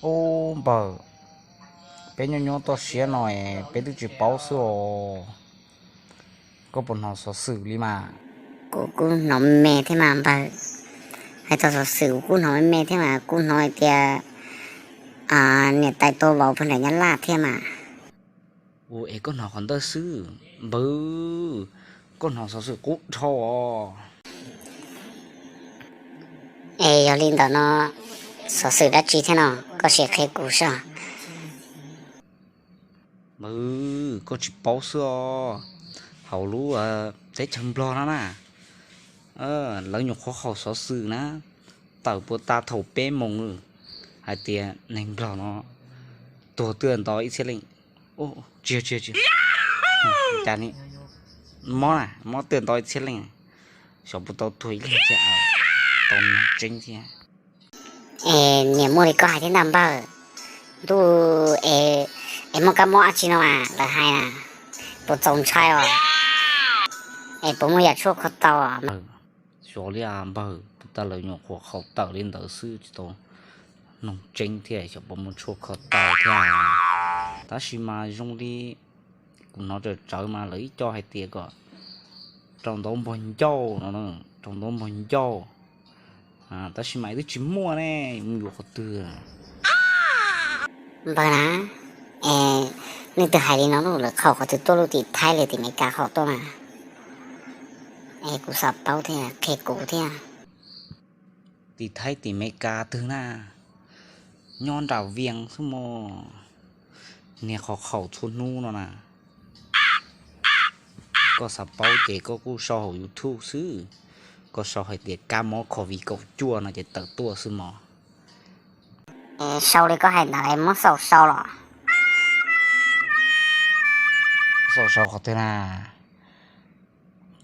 Ub npawg, peb nyob nyob toj siab no es peb twb tsis paub xwb os. Koj puas hnov xov xwm li mas? Kuv kuj hnov me thiab mas npawg. Hais txog xov xwm kuv kuj hnov me me thiab mas, kuv hnov hais tias niam tais tua vauv pw nram Nyab Laj thiab mas. Ua es koj hnov qhov ntawd xwb npawg, koj hnov xov xwm qub dhau os. Es yog li ntawm no, xov xwm dab tsi thiab no, koj sim qhia kuv soj. Npawg, koj tsis paub xwb os, hauv lub teb chaws Nplog no na, lawv nyuam qhuav haus xov xwm na, tawm puas tas thaum peb moos, hais tias neeg Nplog no tuag twb nto ib txhiab leej. Tsis, tsis, cas li, mob na, mob twb nto ib txhiab leej, xyov puas tau tuag ib leeg thiab, tau nug tseeb thiab. Es niam muaj li koj hais thiab ntag npawg. Ntuj, es muaj kab mob dab tsi no mas lawv hais na, puas txaus ntshai os? Es puas muaj yam tshuaj kho tau? Xyov li npawg, puas tas lawv nyuam qhuav haus tawm li ntawd xwb tsis tau nug tseeb thiab, xyov puas muaj tshuaj kho tau thiab. Tab sis mas zoo li kuv hnov tsawv tsawv mas lawv ib co hais tias kom rau ntaub npog ncauj no, rau ntaub npog ncauj. Tab sis mas twb tsis muaj ne, mus yuav qhov twg? Npawg na, leej twg hais li no, lawv haus qhov twg tuaj, lub tim Thaib los tim Meskas haus tuaj mas? Es kuv xav paub thiab, qhia kuv thiab. Tim Thaib tim Meskas twg na? Nyob nram Vias xwb mog, niag qhov haus txhua hnub no na. Koj xav paub ces koj kuj sau hauv YouTube xwb, koj sau hais tias kab mob COVID kaum cuaj no ces tawm tuaj xwb mog. Sau li koj hais ntawd es muab xaus sau los? Xaus sau qhov twg na?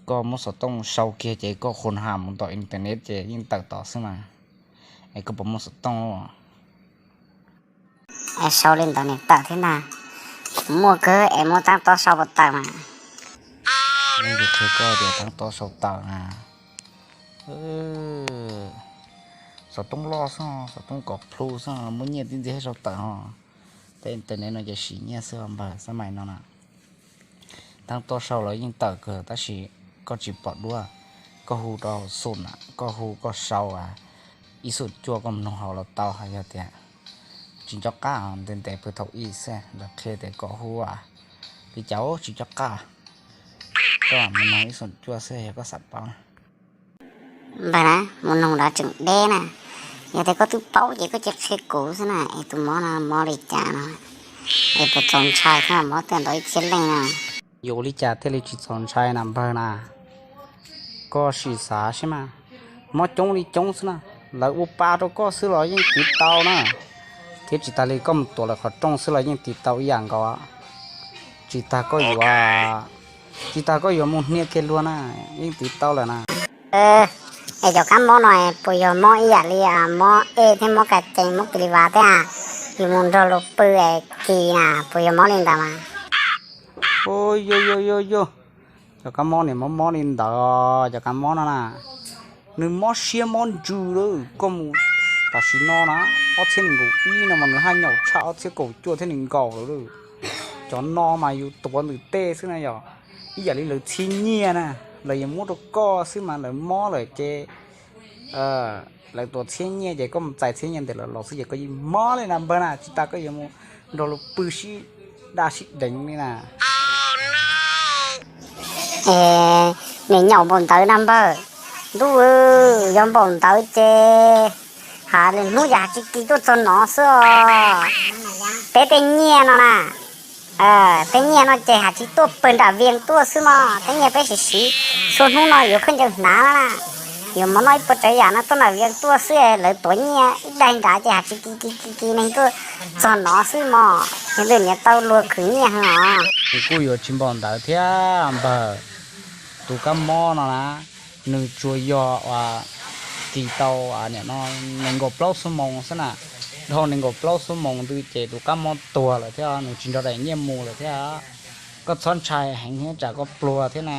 Koj muab xov tooj sau kiag ces koj qhua ham mus tom internet ces yeej tawm tod xwb mas. Es koj puas muaj xov tooj? Sau li ntawd nim tawm thiab ntag. Muaj kawg es muab tab tom sau puas tawm mas. Yeej qhia koj tias tab tom sau tawm na. Xov tooj loj xwb, xov tooj kom plhu xwb, muab nyiaj tib ntxiv thiaj sau tawm ho. Tej internet no ces siv nyiaj xwb npawg, xab mais no na. Tab tom sau los yeej tawm kawg tab sis koj tsis pom duab, koj hu rau xum na, koj hu koj sau ib xum cuaj koj mloog hauv los tau, hais yog tias tsis nco qab ntev ntev pw thaum ub xwb lawv qhia tias kom hu li cas tsis nco qab. Koj mus noog ib xum cuaj xwb yog koj xav paub na. Npawg na, mus noog nrad tseem deb na. Yog tias koj twb paub ces koj cia qhia kuv xwb na, es tus mob no mob li cas no, es puas txaus ntshai thiab, mob twb nto ib txhiab leej na. Yuav ua li cas thiaj li tsis txaus ntshai na npawg na? Koj sim xav saib mas, mob coob li coob xwb na, lawv ua pa rau koj xwb los yeej tiv tau na, thiab tsis tas li koj mus tuav lawv qhov rooj xwb los yeej tiv tau ib yam nkaus. Tsis tas koj yuav, tsis tas koj yuav mus hnia kiag luag na, yeej tiv tau lawm na. Es cov kab mob no puas yog mob ib yam li mob ej thiab mob ka cees, mob kis li vas thiab, yus mus nrog luag pw es kis na, puas yog mob li ntawd mas? Yog, yog, yog, yog, cov kab mob niam mob mob li ntawd, cov kab mob no na, nws mob siab mob ntsws lawm. Koj mus tam sim no na, ob txhiab nees nkaum ib no mas nws haj nyaum tshaj ob txhiab kaum cuaj thiab nees nkaum lawm. Cov no mas yus tuav ntawm tej xwb na, yog ib yam li lawv txhiab nyiaj na, lawv yuav muab rau koj xwb mas lawv mob lawm ces lawv tuav txhiab nyiaj ces koj mus txais txhiab nyiaj ntawm lawv los xwb ces koj yeej mob li na npawg na, tsis tas koj yuav mus nrog luag pw sib daj sib deev li na. Es nws nyaum npaum ntawd na npawg. Ntuj, yog npaum ntawd ces ha hnub yam has tsis kis tuaj txog no xwb os. Peb tej nyiaj no na, tej nyiaj no ces has tsis tuaj pawg nram Vias tuaj xwb mog, tej nyiaj peb siv siv txhua hnub no yuav khaub ncaws hnav na, yuav mov noj ib puas tsav yam no tuaj nram Vias tuaj xwb, lawv tuav nyiaj ib daig nrad ces has tsis kis kis kis kis neeg tuaj txog no xwb mog, yog ntawd niam tau luag khwv nyiaj heev os. Nws kuj yuav tsis npaum ntawd thiab npawg. Tus kab mob no na, nws tsuas yog kis tau nees nkaum plaub xuab moos xwb na, dhau nees nkaum plaub xuab moos ntawd ces tus kab mob tuag lawm thiab, nws tsis nrog daim nyiaj mus lawm thiab. Koj txhob ntshai heev thiab tsam koj pluag thiab na.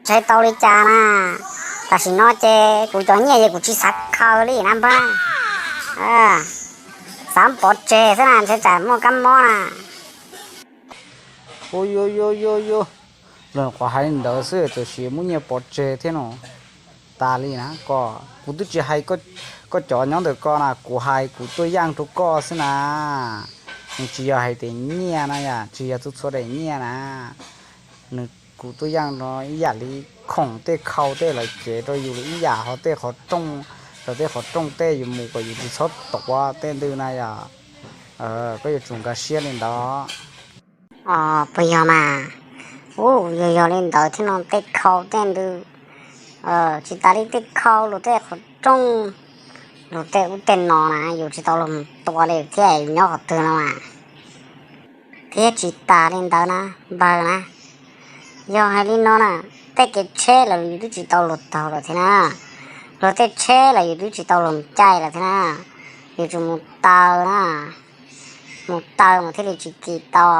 Ntshai tau li cas na? Tam sim no ces kuv cov nyiaj ces kuv tsis xav khaws li na npawg. Xav pov tseg xwb na, ntshe tsam muaj kab mob na. Ua yu yu yu yu, luag qhuav hais li ntawd xwb tiam sis muab nyiaj pov tseg thiab no. Tas li na koj, kuv twb tsis hais koj cov nyob ntawm koj na, kuv hais kuv tuaj yaj rau koj xwb na. Nws tsis yog hais tias nyiaj na yom, tsis yog txhua txhua daim nyiaj na. Nws, kuv tuaj yaj no ib yam li khoom tej khau tej lawv cev rau yus li ib yam, ho tej qhov rooj, lawv tej qhov rooj tej yus mus kom yus tsis txhob tuav tej ntawd na yom. Koj yuav tsum nkag siab li ntawd. Os, puas yog mas? Ub, yog yog li ntawd thiab no tej khau tej ntawd, tsis tas li tej khau los tej qhov rooj, los tej ub tej no na yus tsis tau los tua li thiab, yus nyob qhov twg no mas. Thiab tsis tas li ntawd na npawg na, yog hais li no na, tej kev tsheb los yus twb tsis tau luag taug lawm thiab na, luag tej tsheb los yus twb tsis tau luag caij lawm thiab na. Yus tsum mus taw na, mus taw mus thiaj li tsis kis tau,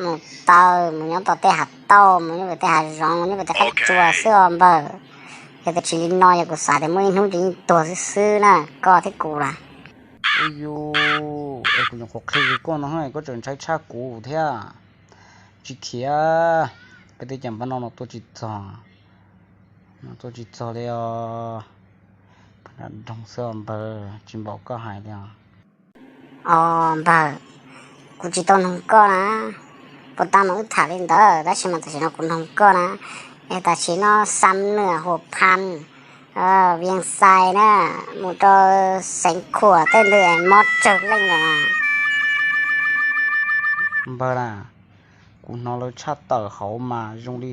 mus taw mus nyob tom tej hav tauj, mus nyob tom tej hav zoov, mus nyob tom tej qab tsua xwb os npawg. Yog tias tsis li no yog kuv xav tias muaj ib hnub ces yeej tuag xwb xwb na koj thiab kuv lawm. Ub yu, es kuv nyuam qhuav qhia koj no koj tseem ntshai tshaj kuv thiab. Tsis khiav, peb tej cov npab no no tuaj tsis txog, no tuaj tsis txog li os. Nram nroog xwb os npawg, tsis npaum koj hais li os. Os npawg, kuv tsis tau noog koj na, puas tau mas wb tham li ntawd, tab sis mas tam sim no kuv noog koj na, es tam sim no Xam Nwam, Huam Phas, Vias Xais na, mus rau Xeev Khuam tej ntawd mob tsawg leej lawm na. Npawg na, kuv hnov lawv tshaj tawm hauv mas zoo li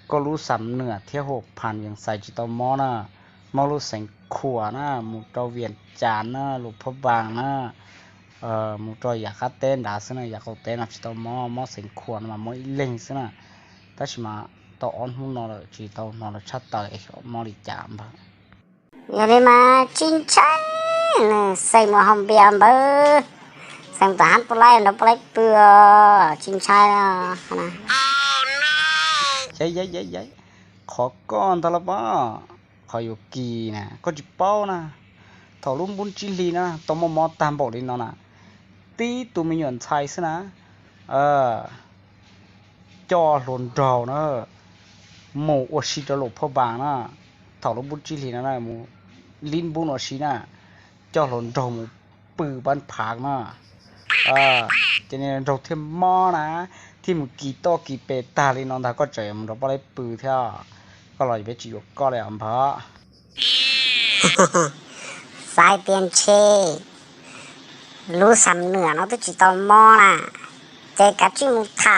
koj lub Xam Nwam thiab Huam Phas, Vias Xais tsis tau mob na, mob lub Xeev Khuam na, mus rau Vias Cas na, Luam Phab Npaas na, mus rau yav qab teb nrad xwb na, yav qaum teb no tsis tau mob, mob Xeev Khuam no mas mob ib leeg xwb na. Tab sis mas tau ob hnub no lawm tsis tau hnov lawv tshaj tawm es mob li cas npawg. Yog li mas tsis ntshai, nws xeem mus haus npias npawg, xeem tom hab pub laib nrog pub laib pw, tsis ntshai. Qhov koj ntag los pab, qhov yuav kis na koj tsis paub na, thaum lub npub tsib hlis na tau muaj mob tag npaum li no na, tib tus me nyuam ntxhais xwb na, coj hluas nraug na mus ua si rau Luam Phab Npaas na, thaum lub npub tsib hlis no mus lib npub ua si na, coj hluas nraug mus pw pab phav na, ces nraug thiaj mob na, thiaj mus kis toj kis pes tag li no ntag, koj tseem yuav mus nrog poj laib pw thiab, koj los peb tsis yuav koj li os npawg. Xav tias ntshe lub Xam Nwam no twb tsis tau mob na, ces kav tsij mus tham